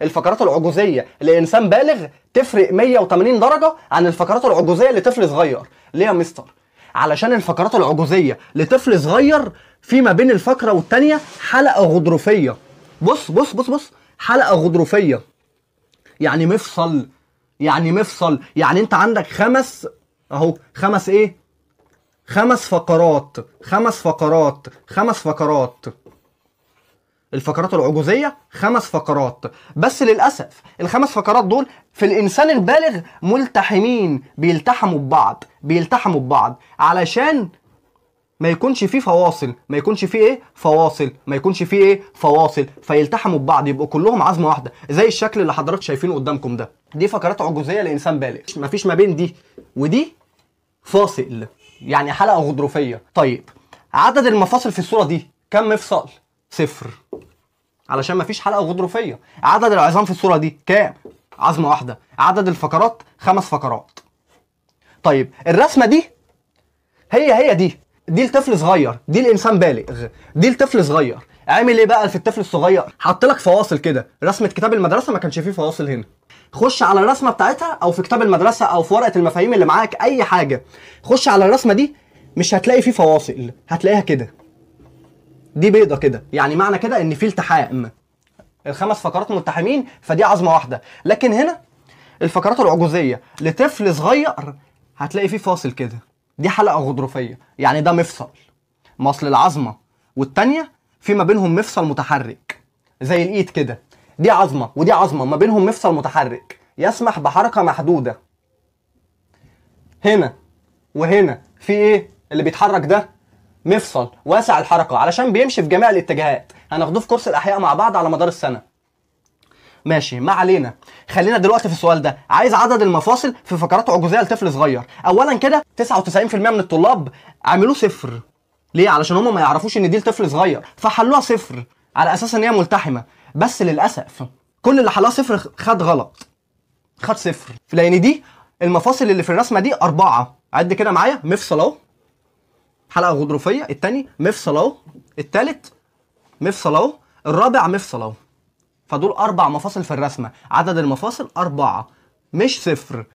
الفقرات العجوزيه لانسان بالغ تفرق 180 درجه عن الفقرات العجوزيه لطفل صغير. ليه يا مستر؟ علشان الفقرات العجوزيه لطفل صغير في ما بين الفقرة والتانية حلقة غضروفيه. بص بص بص بص، حلقة غضروفيه يعني مفصل، يعني مفصل، يعني انت عندك خمس اهو، خمس ايه؟ خمس فقرات، خمس فقرات، خمس فقرات. الفقرات العجوزيه خمس فقرات، بس للاسف الخمس فقرات دول في الانسان البالغ ملتحمين، بيلتحموا ببعض، بيلتحموا ببعض علشان ما يكونش فيه فواصل، ما يكونش فيه ايه؟ فواصل، ما يكونش فيه ايه؟ فواصل، فيلتحموا ببعض يبقوا كلهم عظمه واحدة زي الشكل اللي حضرتك شايفينه قدامكم ده. دي فقرات عجوزيه لانسان بالغ، مفيش ما بين دي ودي فاصل، يعني حلقة غضروفيه. طيب عدد المفاصل في الصورة دي كم مفصل؟ صفر، علشان مفيش حلقة غضروفيه. عدد العظام في الصورة دي كام؟ عظمه واحدة. عدد الفقرات خمس فقرات. طيب الرسمة دي هي هي دي، دي لطفل صغير، دي الانسان بالغ، دي لطفل صغير. عامل ايه بقى في الطفل الصغير؟ حط لك فواصل كده. رسمه كتاب المدرسة ما كانش فيه فواصل هنا. خش على الرسمة بتاعتها او في كتاب المدرسة او في ورقة المفاهيم اللي معاك، اي حاجة، خش على الرسمة دي مش هتلاقي فيه فواصل، هتلاقيها كده، دي بيضة كده، يعني معنى كده ان في التحام، الخمس فقرات ملتحمين، فدي عظمه واحدة. لكن هنا الفقرات العجوزيه لطفل صغير هتلاقي فيه فاصل كده، دي حلقة غضروفيه، يعني ده مفصل، مصل العظمة والتانية في ما بينهم مفصل متحرك زي الايد كده، دي عظمه ودي عظمه ما بينهم مفصل متحرك يسمح بحركة محدودة. هنا وهنا في ايه اللي بيتحرك ده؟ مفصل واسع الحركة علشان بيمشي في جميع الاتجاهات. هناخدوه في كورس الاحياء مع بعض على مدار السنة. ماشي، ما علينا، خلينا دلوقتي في السؤال ده. عايز عدد المفاصل في فقرات عجوزيه لطفل صغير. اولا كده 99% من الطلاب عملوه صفر. ليه؟ علشان هم ما يعرفوش ان دي لطفل صغير، فحلوها صفر على اساس ان هي ملتحمه. بس للاسف كل اللي حلوها صفر خد غلط، خد صفر، لان دي المفاصل اللي في الرسمة دي 4. عد كده معايا، مفصل اهو، حلقة غضروفيه، الثاني مفصل اهو، الثالث مفصل اهو، الرابع مفصل اهو. فدول 4 مفاصل في الرسمة، عدد المفاصل 4 مش صفر.